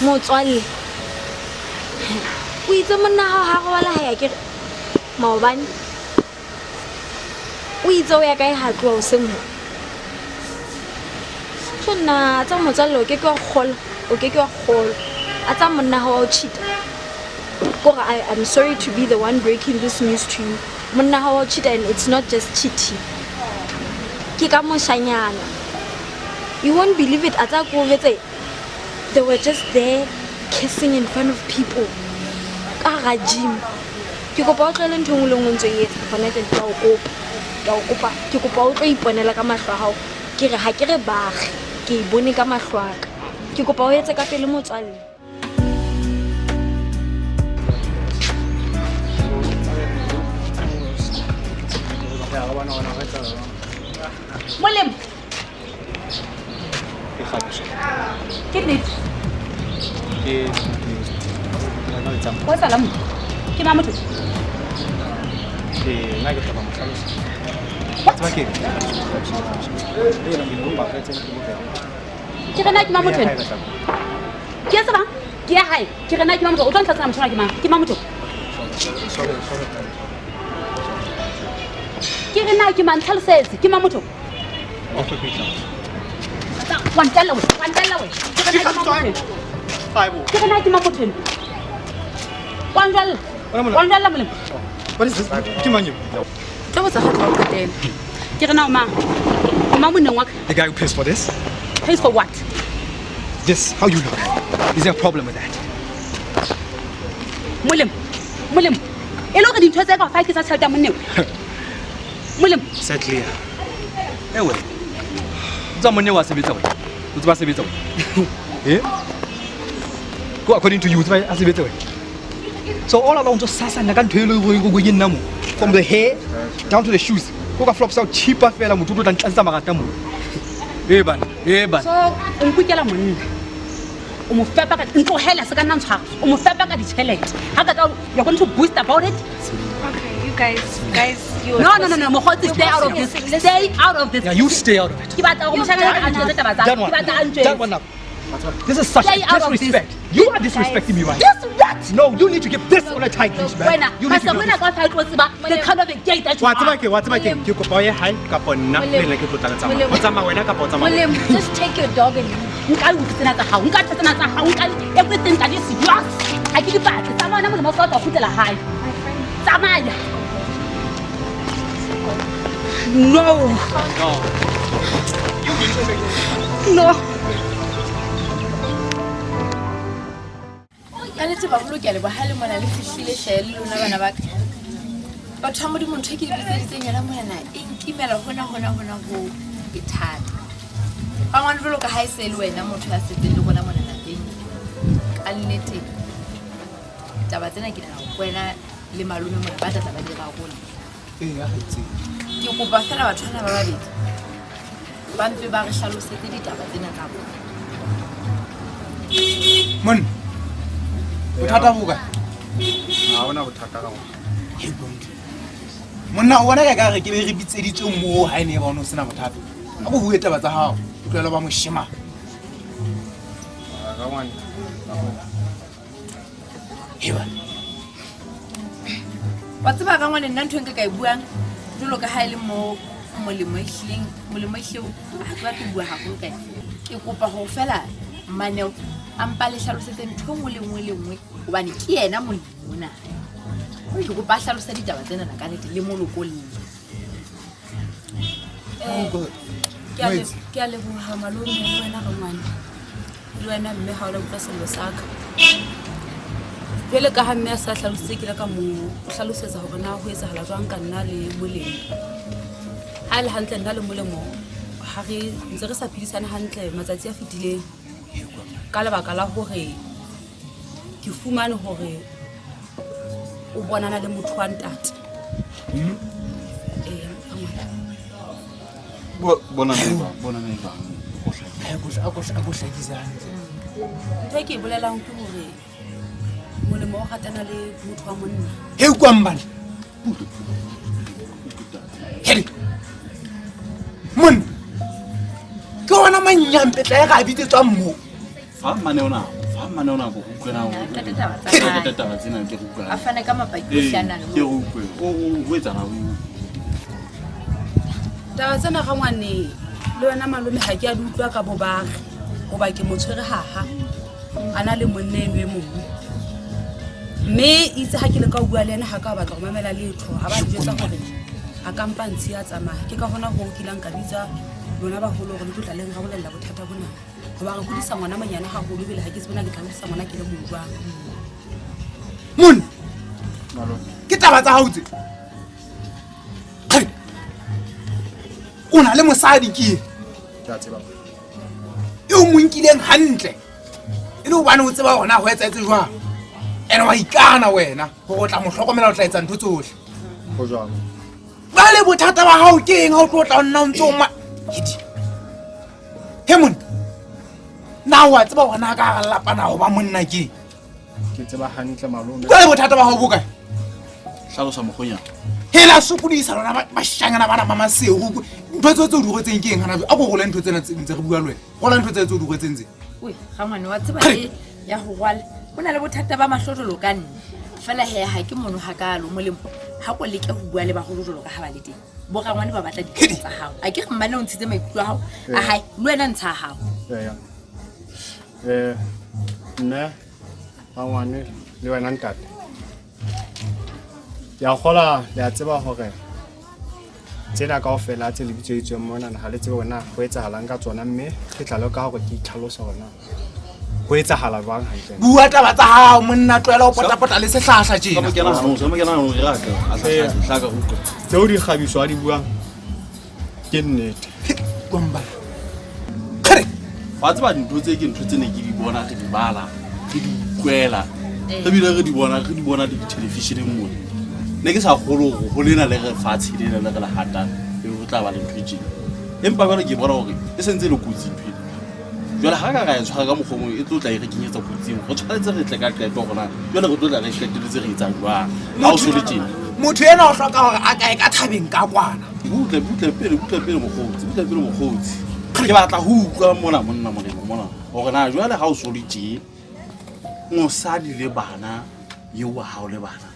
motswalle o itse monna hao ha robala ha ya ke re maobane o itse o ya kae ha tloha hoseng ho so nna tsa motswalle o ke ke wa kgolwa o ke ke wa kgolwa a tsa monna hao wa o cheat kore I'm sorry to be the one breaking this news to you monna hao wa o cheat and it's not just cheating ke ka moshanyana. You won't believe it. They were just there kissing in front of people. Ka gym. Ke kopa o tlohele ntho e nngwe le nngwe o ntso e etsa gona jwale ke a o kopa. Ke a o kopa, ke kopa o tlo iponela ka mahlo a hao. Ke re ha ke re bare, ke e bone ka mahlo a ka. Ke kopa o etse ka pele motswalle. Molemo. Ke nnete. Wa tsala mo. Ke mang motho? Ee, nna ke hloka mohlalosa. Wa tseba keng? Ke re na ke mang motho ena? Ke ya tsebang? Ke ya hae. Ke re na ke mang motho? O tlo ntlhatsela motho ona ke mang? Ke mang motho? Ke re na ke mang? Ntlhalosetse. Ke mang motho? Wa ntella wena. Wa ntella wena. Ke re na ke mang motho ena? Ke re na ke mang motho ena? Wa njwalla. Wa njwalla molemo. What is this? Ke mang eo? Tlo botsa kgetlo wa ho qetela. Ke re na o mang? O mang monneng wa ka? The guy who pays for this? Pays for what? This, how you look. Is there a problem with that? Molemo. Molemo. E le hore dintho tse ka fa ke tsa tjhelete ya monneng. Molemo. Se clear. Ewe. Tsa monne wa sebetsa wena. O tseba sebetsa wena. Eh? Go according to you, o tseba a sebetsa wena. So all along just sasa nna ka ntho e le go go ke nna mo. From the hair down to the shoes. Go ka flops out cheaper fela motho o tlo tla ntlatsetsa marata mo. Eh bana, eh bana. So o nkukela monna. O mo fepa ka ntlohela se ka nna ntshwara. O mo fepa ka ditjhelete. Ha ka tla you're going to boost about it. Okay, you guys, you No, no, no, no, Mokgotsi, stay out of this. Stay out of this. Yeah, you stay out of it. Ke batla hore moshanyana a ntjwetse taba tsa ka. Done Ke one. batla a ntjwetse. Done one now. This is such Stay out of this. disrespect. You are disrespecting me right This what? No, you need to keep this on a tight leash, man. Wena, You need to Pastor, do wena this. ka fa tlo tseba the kind of a gate that you Wa tseba are. ke, wa tseba ke, ke kopa o ye hae kapa nna le nna ke tlo tla le tsamaya. O tsamaya wena kapa o tsamaya wena? Molemo, just take your dog and leave. Nka utlwe tsena tsa hao, nka ntho tsena tsa hao, nka everything that is yours. Ha ke di batle. Tsamaya wena molemo o sa tla kgutlela hae. Tsamaya. No. No. Ka nnete baholo ke a leboha ha le mona le fihlile hle le lona bana ba ka. Batho ba Modimo ntho e ke le bitseditseng yona monana e nkimela hona hona hona ho e thata. Rangwane jwalo ka ha e se le wena motho ya setseng le rona mona lapeng. Ka nnete taba tsena ke nahana hore wena le malome mona ba tla tla ba di rarolla. Ee, kgaitsedi. Ke kopa feela batho bana ba babedi ba mpe ba re hlalosetse ditaba tsena tsa bona. Monna, bothata bo kae? Ha hona bothata ka ngwana. Monna, o bona ka ka re ke be re bitseditswe moo ha e ne e ba o ne o sena bothata. A ko bue taba tsa hao, o tlohele ho ba moshemane. Ka ngwana. Heba. Wa tseba ka ngwane nna ntho e nka ka e buang jwalo ka ha e le mo molemo e hlileng, molemo e hlileng ha ke batle ho bua haholo ka ena. Ke kopa hore feela mmaneo a mpa le hlalosetse ntho e nngwe le nngwe le nngwe hobane ke yena molemo ona. Ke kopa a hlalose ditaba tsenana ka nnete le molokolle. Ke a leboha malome le wena rangwane. Le wena mme ha o la utlwa sello sa ka. Jwale ka ha mme a sa hlalositse ke ile ka mo hlalosetsa hore na ho etsahala jwang ka nna le Molemo. Ha e le hantle nna le Molemo ha re ntse re sa phedisane hantle matsatsi a fetileng. Ka lebaka la hore ke fumane hore o bonana le motho wa ntate. Ee, rangwane. Bona bona e bang. A ko hlakise hantle. Ntho e ke e bolelang ke hore Molemo o ratana le motho wa monna. He utlwang bana. Heri. Monna. Ke ona manyampetla e re a bitsetswang moo. Fa mmane ona, fa mmane ona go utlwe na o. Ntate taba tsa hae. Ntate taba tsena ke go utlwe. A fane ka mapaki ohle a nang le Ke go utlwe. O etsana o. Taba tsena rangwane le wena malome ha ke a di utlwa ka bobare hoba ke mo tshwere haha a na le monna eno e mong. Mme itse ha ke le ka ho bua le ena ha ka batla ho mamela letho a ba njwetsa hore a ka mpa ntshi a tsamaya. Ke ka hona ho kileng ka bitsa lona baholo hore le tlo tla le nrarolella bothata bona. Hoba re hodisa ngwana monyane haholo ebile ha ke tsebe na ke tla hodisa ngwana ke le mong jwang. Monna, ke taba tsa hao tse o na le mosadi ke e o mo nkileng hantle e le hobane o tseba hore na ho etsahetse jwang ene wa ikana wena hore o tla mo hlokomela o tla etsa ntho tsohle ho jwang jwale bothata ba hao ke eng ha o tlo tla o nna o ntse o ma he monna na wa tseba hore na ka hara lelapa na ho ba monna ke ke tseba hantle malome jwale bothata ba hao bo kae hlalosa mokgonyana hela sokodisa lona bashanyana bana ba Maseru ntho tseo tse o di rwetseng ke eng hana a ko role ntho tsena ntse re bua le wena rola ntho tseo tse o di rwetseng tse oi rangwane wa tseba e ya ho rwala o na le bothata ba mahlo jwalo ka nna fela he ha ke mono hakalo molemo ha ko leke ho bua le baholo jwalo ka ha ba le teng bo rangwane ba batla ditaba tsa hao a ke re mmane o ntshitse maikutlo a hao a hae le wena ntsha hao mme rangwane le wena ntate ke a kgola le a tseba hore tsena kaofela tse le bitseditsweng mona ha le tsebe hore na ho etsahalang ka tsona mme ke tla leka hore ke itlhalose hore na ho etsahala jwang hantle. Bua taba tsa hao monna tlohela ho potapota le sehlahla tjena. Tseo di kgabiso a di buang ke nnete. Wa tseba dintho tse ke ntho tse ne ke di bona re di bala re di utlwela re bile re di bona le di-television-eng mona. Ne ke sa kgolwe hore ho lena le re fatshe lena le re le hatang ebe ho tla ba le ntho e tjena. Empa jwale ke bona hore e sentse e le kotsi ntho ena. Jwale ha ka ra e tshwara ka mokgwa o mong e tlo tla e re kenyetsa kotsing. Re tshwanetse re tle ka qeto hore na jwale re tlo tla re qetelletse re etsa jwang. Ha o so le tjena. Motho ena o hloka hore a kae ka thabeng ka kwana. Butle butle pele butle pele mokgotsi butle pele mokgotsi. Ke batla ho utlwa mona monna molemo mona hore na jwale ha o so le tje mosadi le bana eo wa hao le bana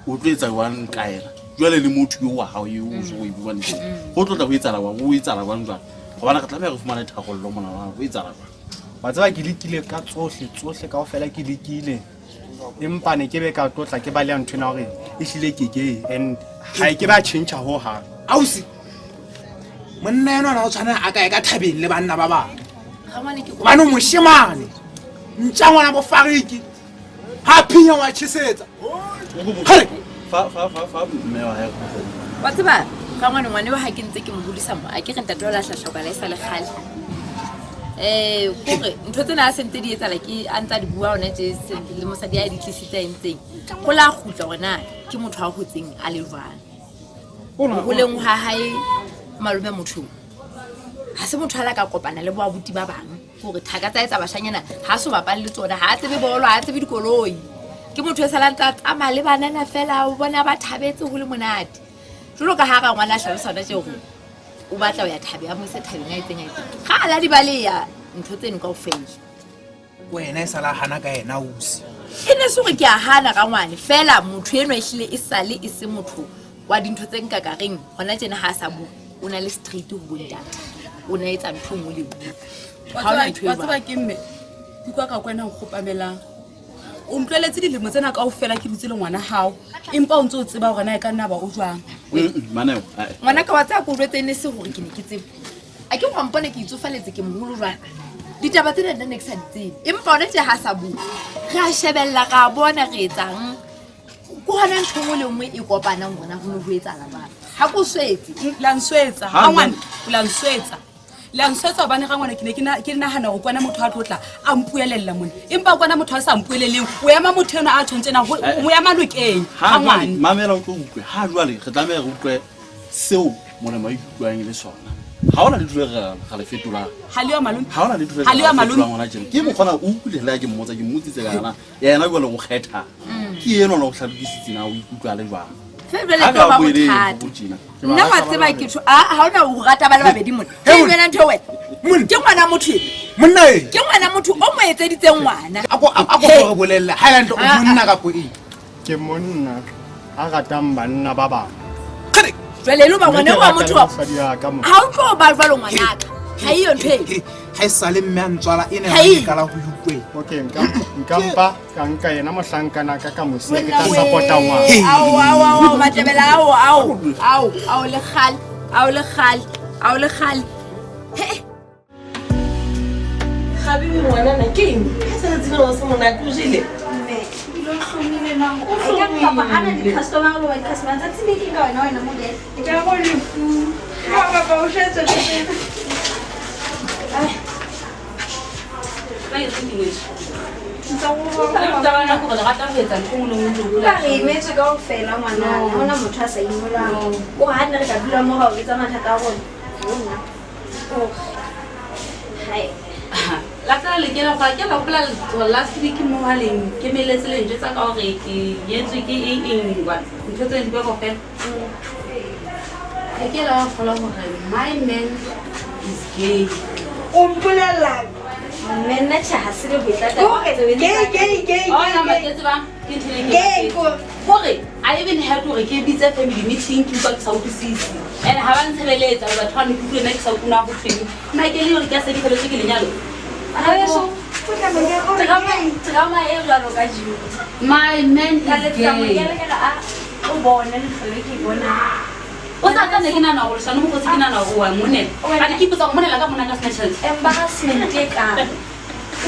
o tlo etsa jwang ka ena jwale le motho eo wa hao eo o so o e buang le ho tlo tla ho etsahala jwang o etsahala jwang jwale hobane re tlameha re fumane tharollo mona ho etsahala jwang. Wa tseba ke lekile ka tsohle tsohle kaofela ke lekile empa ne ke be ka tlotla ke baleha ntho ena hore ehlile ke gay and ha ke ba tjhentjha hohang. Ausi monna enwa na o tshwana a kae ka thabeng le banna ba bang hobane o moshemane ntja ngwana bo fariki ha phinya wa tjhesetsa fa fa fa fa mme wa hae wa tseba rangwane ngwane wa ha ke ntse ke mo hodisa mo a ke re ntate wa la hlahla la e sa le kgale kore ntho tsena a sentse di etsahala ke a ntsa di bua hona tje le mosadi a di tlisitse a entseng ho la kgutla hore na ke motho a hotseng a le jwang ho leng ha hae malome motho ha se motho a la ka kopana le boabuti ba bang hore thaka tsa etsa bashanyana ha so bapale le tsona ha tsebe bolo ha tsebe dikoloi ke motho e salang tsa tsamaya le banana fela o bona ba thabetse ho le monate jwalo ka ha rangwana a hlalosa hona tje hore o batla ho ya thabeng a mo ise thabeng a etseng a etseng ga a la di baleya ntho tseno kaofela wena e sala hana ka yena ausi e ne se hore ke a hana rangwane fela motho enwa ehlile e sale e se motho wa dintho tse nka ka reng hona tjena ha a sa bua o na le straight ho bontate o na etsa ntho e nngwe le nngwe Ha hona ntho e wa tseba ke mme ke utlwa ka kwena ho kgopamelang o ntlweletse dilemo tsena kaofela ke dutse le ngwana hao empa o ntse o tseba hore na e ka nna ba o jwang maneo ngwana ka wa tseba ko jwetse e ne se hore ke ne ke tseba a ke go mpone ke itsofaletse ke moholo jwang ditaba tsena nna ne ke sa di tsebe empa hona tje ha sa bua re a shebella ra bona re etsang ke hona ntho nngwe le nngwe e kopanang hona ho ne ho etsahala jwang ha ko swetse la nswetsa Ha, rangwane o la nswetsa la nswetsa hobane rangwane ke ne ke nahana hore kwana motho a tlotla a mpuelella mona empa kwana motho a sa mpueleleng o ema motho enwa a tshwantseng a o ema nokeng ha jwale rangwane mamela o tlo utlwe ha jwale re tlameha re utlwe seo molemo a ikutlwang e le sona ha hona letho le re le fetolang ha le yo malome ha hona letho le Ha le yo re malome. fetolang hona tjena ke mokgona o utlwile le ha ke mmotsa ke mmotsitse ka yona yena jwale o kgetha ke enwa o hlalositse na o ikutlwa le jwang Fe jwale Ha ke tlo ka ba boeleng bothata. ho tjena. Nna wa tseba ke tho a ha ona o rata ba le babedi mona ke wena ntho wena ke ngwana motho e monna e ke ngwana motho o mo etseditseng ngwana a ko re bolella ha ela ntho o monna kapo eng Ke monna a ratang banna ba bang. Jwale e le hoba ngwana wa motho wa Mosadi ya ka mo. ha o tlo ba jwalo ngwanaka ha eyo ntho e ha e sale mme a ntswala e ne Ha e. e qala ho utlweng Okay, nka mpa ka nka yena mohlankana ka ka mosiya ke tla support-a ngwana. Ao, ao, ao, ao, Matebele, ao, ao, ao, ao, le kgale, ao, le kgale, ao, le kgale. He. Habibi ngwanana ke eng? Ka tsatsi lena o se monate o jele? Mme, ebile dula o hlomile nang. O hlomile. Kapa ana di-customer le wa di-customer tsatsi le ke ka wena wena modele. Ke a go lefu. Papa o shetse le. Ka re imetswe kaofela ngwana, ha hona motho a sa ingolwang. O ha nne re ka dula mo ra o betsa mathata a rona. Nna. Hai. La tsela le kena go ke la gopola last week mo haleng ke meletse le ntse tsa ka hore ke nyetswe ke eng eng wa ntho tse di bua kaofela. Ke la gopola hore my man is gay. O mpolella Mme nna tjhe ha se le bothata. Gay gay gay. Oh na matetse ba ke ntho e Gay ko. Hore I even had hore ke bitse family meeting ke utlwa ke sa utlwisise. And ha ba ntshebeletsa batho ba ne ke utlwe nna ke sa utlwe ho thweng. Nna ke le hore ke a se di ke lenyalo. Drama e jwalo ka jimo. My man is gay. O bone lehlolo ke bona. O sa tla ne ke nana hore shano mokgotsi ke nana hore wa monela. Ka ke ipotsa hore monela ka mona ka sena tjhelete. Embarrassment e ka.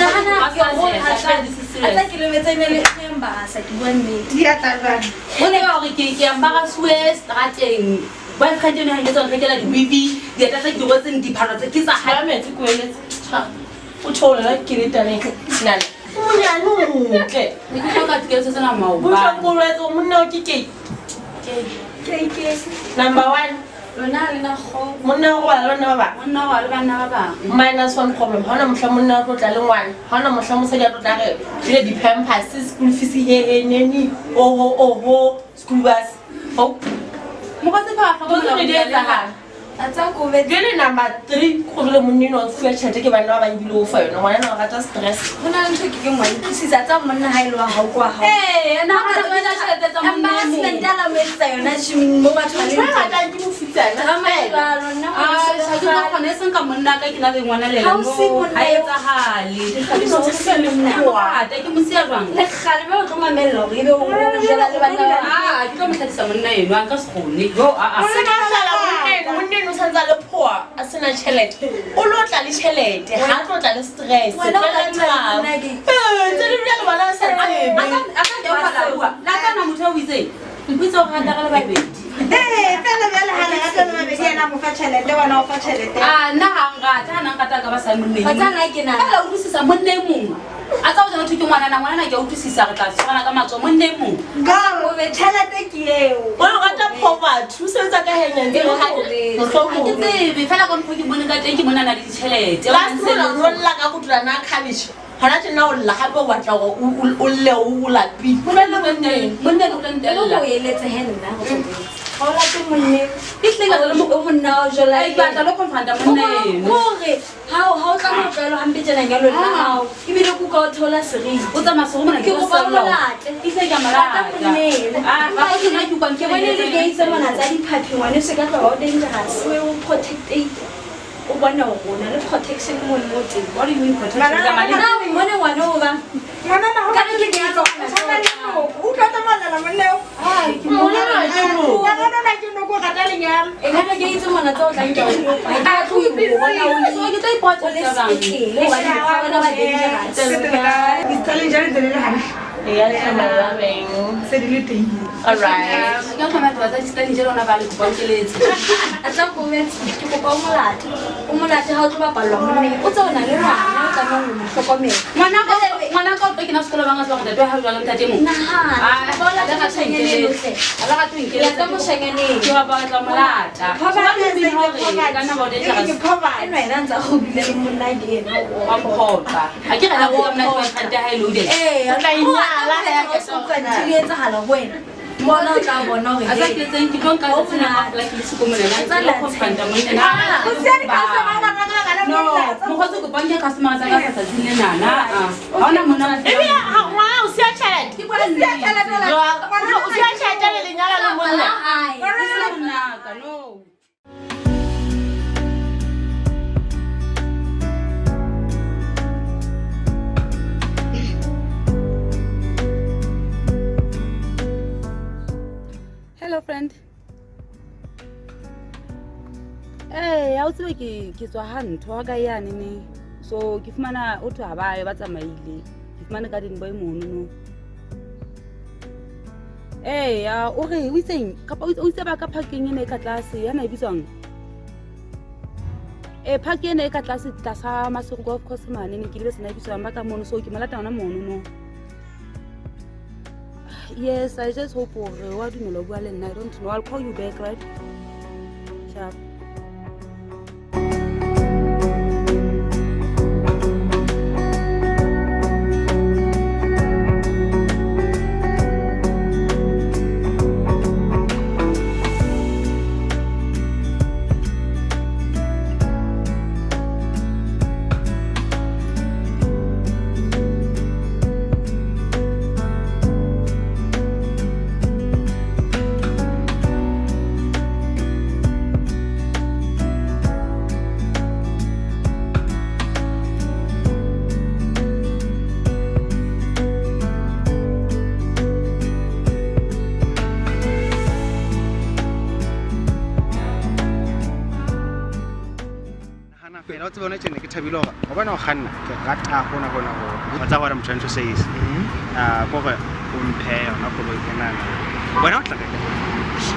Nahana ke hore ha tla ke lebetse ne le embarrass ke bua nnete. Di a tla jwang? O tseba hore ke embarrass-uwe strateng. Boyfriend eno ha nketsa hore rekela di-weave, dieta tse ke di rwetseng, diphahlo tse ke tsa hae. Metsi ko eletse. O theolela ke le taneng. Nana. O monyane o motle. Ne ke hloka dikeletso tsena maobane. Bohloko bo jwetse hore monna o ke gay. Gay. Gay. Number 1. Lona le na kgo. Monna o robala le banna ba bang. Monna o robala le banna ba bang. Minus 1 problem. Ha hona mohla monna o tlo tla le ngwana. Ha hona mohla mosadi a tlo tla re jwale di-pampers, school fees he he neni, oho oho, school bus. Oh. Mokgotsi fa a hlokomela hore di etsahala. Jwale number 3 go jwale monna enwa o fuwa tjhelete ke banna ba bang ebile o fa yona. Ngwana enwa o rata stress. Ho na le ntho e ke keng wa e utlwisisa tsa monna ha e le wa hao kwa hao. Eh, nna ha ke tla tjhelete tsa monna e mong. Embarrassment a la mo etsetsa yona gym mo batho ba leng Ntho e ratang ke mofutsana. Drama e jwalo, nna Ah, ngwaneso ha ke tlo kgona e seng ka monna ka ke na le ngwana le Ha yena. o se monna Ha eo. etsahale. Thabiso, o se monna. Ke mo rata, ke mo siya jwang? Le kgale ba o tlo mamella hore ebe o jela le banna ba. Ah, ke tlo mo hladisa monna enwa, nka se kgone. Jo, ah ah. O se ka hlala monna eno, monna eno o santse a le poor, a sena tjhelete. O lo tla le tjhelete, ha tlo tla le stress. Wena o Tla ka le dula le thabo. monna ke? Eh, tse di dula le bona o sa tsebe. A ka ke o pala bua. La kana motho o itseng. O itse hore rata re le babedi. Eh, fela jwale ha le rata le babedi yena a mo fa tjhelete wena o fa tjhelete. Ah, nna ha nrata, ha nna nrata ka ba sa monneng. Wa tseba nna ke na. Fela utlwisisa monna e mong. A tsa o jana thwe ke ngwanana, ngwanana ke a utlwisisa re tla tshwarana ka matsoho monna e mong. Ka hore tjhelete ke eo. O rata poverty, o sebetsa ka hanyane Ke ha ke tsebe fela ka mokgwa ke bone ka teng ke mona na le ditjhelete. Last month o lla ka kotula na cabbage. Hona tjena o lla hape o batla hore o lle o lapile. Monna o tla ntella. O eletse he nna go tobetsa. Ha o late monna eo. E hlile ka le o monna wa jola. Ai, batla lo confronta monna eno. Hore ha o tla mo tlwaelo hampe tjena nyalo la hao. Ebile kuka o theola seriti. O tsamaya seholo mona Ke kopa o molate. E hlile ke a molata. Rata monna eno. Ah, ba go nna ke utlwa Ke bone le gay tse mona tsa diphaphi ngwaneso e ka tloha o dangerous. O protected. O bone hore o na le protection mo mo teng. What do you mean protection? Na o mmone ngwana o ba. Ngwanana ho Ka re ke gay o tshwana le noko. O utlwa tsamaya monna eo. Monna ke noko. Ngwanana ke noko o rata lenyalo. E ka re gay tse mona tse o tlang ke o kopa. Ha tlo o bona o So ke tla ipotsa o le sepetlele hobane mokgwa wa bona ba dangerous. Di-styling jwale ntse di le hantle. Ya tlhamallameng. Se di le teng. All right. Ke a tlhokomela taba tsa di-styling jwale ona ba le kopa o nkeletse. A tla kometse ke kopa o molate. O molate ha o tlo bapallwa monneng. O tse o na le ngwana o tlamehang ho mo hlokomela. Ngwana ka o tlo kena sekolo ba nga tseba hore ntate wa hae jwale ntate e mong. Nahana. Ah, Ba o lata a ba rate ho moshanyaneng nkeletsa. ohle. A ba rate ho nkeletsa. Lata moshanyaneng. Ke wa batla molata. Poverty Hobane is o hore poverty. ka nna ba o dangerous. Ke poverty. Enwa yena a ntse a kgobile le monna ke yena. Wa mphoqa. Ha ke re na bua mona ke boyfriend ya hae loaded. Eh, O tla inyala ha ya ka di etsahala ho wena. Mona o tla bona hore A sa ke tseng ke tlo nka tsatsi lena kaofela ke le siko mona na ke lo confronta monna ena. O siya di-customer ka baka la No, mokgotsi kopa nke customer tsa ka tsatsing lena na. Ha hona monna wa Ebe ha ngwana o siya tjhelete. Ke bua nnete. O siya tjhelete le lenyalo le monna. Ke se monna ka no. Hello friend. Eh, ha o tsebe ke tswa ha ntho ha ka yane ne. So ke fumana o thwe ha ba yo ba tsamaile. Ke fumane garden boy mono no. Eya, o re o itseng kapa o itse ba ka parkeng ena e ka tlase yana e bitswang? Eh, park ena e ka tlase tlasa Maseru Golf Course mane ne ke lebetse na e bitswang ba ka mono, so ke mo lata hona mono no. Yes, I just hope hore wa dumela ho bua le nna. I don't know. I'll call you back, right? Sharp. Fela o tsebe hona tjena ke thabile hore wa bona ho kganna ke rata hona hona ho wa tseba hore I'm trying to say is ko hore o mphe yona koloi enana wena o tla reka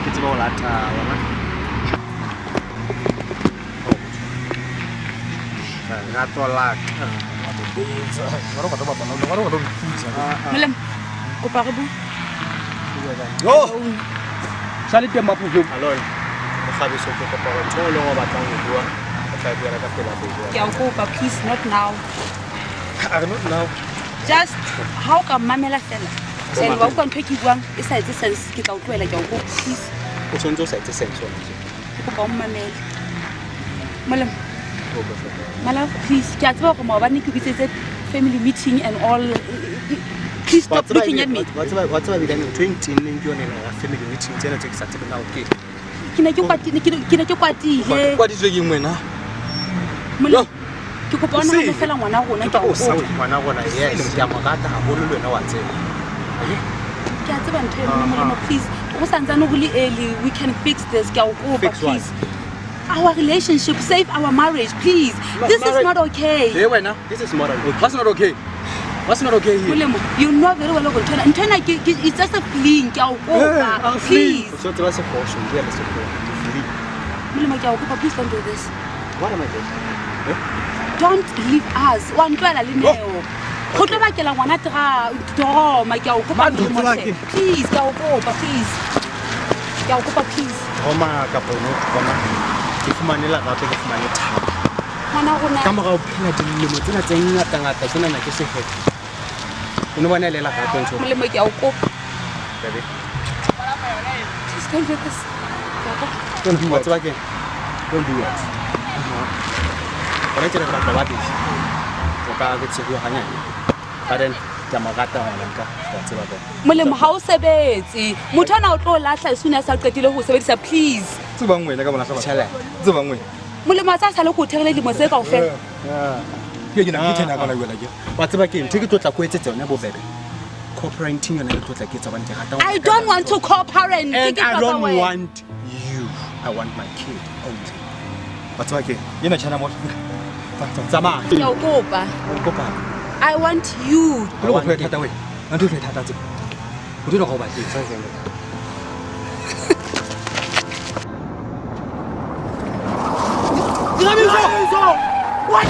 ke tsebe ho lata wa bona lerato la ka. Molemo, kopa re bue. Yo! Sale teng Maphofeng. Alone. Mokgabiso ke kopa hore ntho e leng o batlang ho bua, o tla e buela ka pela bua. Ke a o kopa, please, not now. A re not now. Just ha o ka mmamela fela. And wa utlwa ntho e ke buang e sa etse sense, ke tla o tlohela, ke a o kopa, please. O tshwanetse o sa etse sense wena. Ke kopa o mmamele. Molemo. My love, please, ke a tseba hore maobane ke bitsetse family meeting and all. Please stop looking at me. Wa tseba wa tseba bilane ntho e ntenneng ke yone ena ya family meeting tsena tse ke sa tsebeng na o ke. Ke ne ke kwatile, ke ne ke kwatile. Kwatitswe ke eng wena? Molemo, ke kopa o nahane fela ngwana rona, ke a o kopa. Ngwana rona, yes, ke a mo rata haholo le wena wa tseba. Ke a tseba ntho eno, Molemo, please. Go santsane go le early, we can fix this, ke a o kopa, Fix what? please. Our relationship, save our marriage, please. This is not okay. Hey, wena. This is more than okay. What's not okay? What's not okay here? Molemo, you know very well hore ntho ena it's just a fling, ke a o kopa, please. O so tseba sephoso, o bua le sephoso, ke fling. Molemo, ke a o kopa, please don't do this. What am I doing? Eh? Don't leave us. Wa ntlohela le Neo. Go tlo bakela ngwana trauma, ke a o kopa, Mang, Molemo, tseba hle. ke? Please, ke a o kopa, please. Ke a o kopa, please. Trauma kapa no trauma. Ke fumane lerato, ke fumane thabo. Ngwana rona. Ka mora ho phela dilemo tsena tse ngata-ngata tsenana ke sehwete. O no bona le lerato ntho. Molemo, ke a o kopa. Baby. Please don't do this. Ke a kopa. Don't do what? Tseba ke? Don't do what? Hona tjena re batla ba busy. O ka re tshehiwa hanyane. But then ke a mo rata ngwana ka, ke a tseba bona. Molemo, ha o sebetse. Motho ana o tlo o lahla as soon as a qetile ho sebedisa, please. Tsebang wena ka bona hlaba. Tjhelete. Tsebang wena. Molemo, a tsa sale ko therile dilemo tse kaofela. Ke ke na ke tjena ka la wena ke. Wa tseba ke ntho ke tlo tla ko etsetsa yona bobebe. Co-parenting yona ke tlo tla ke etsa hobane ke rata I don't want to co-parent. And Ke I hloka don't wena. want you. I want my kid only. Wa tseba ke? Ena tjhana mo. Tsamaya. Ke a o kopa. O kopa. I want you. O lo go thata wena. Ntho e thata tse. O dira go batle sa seng. Thabiso! What?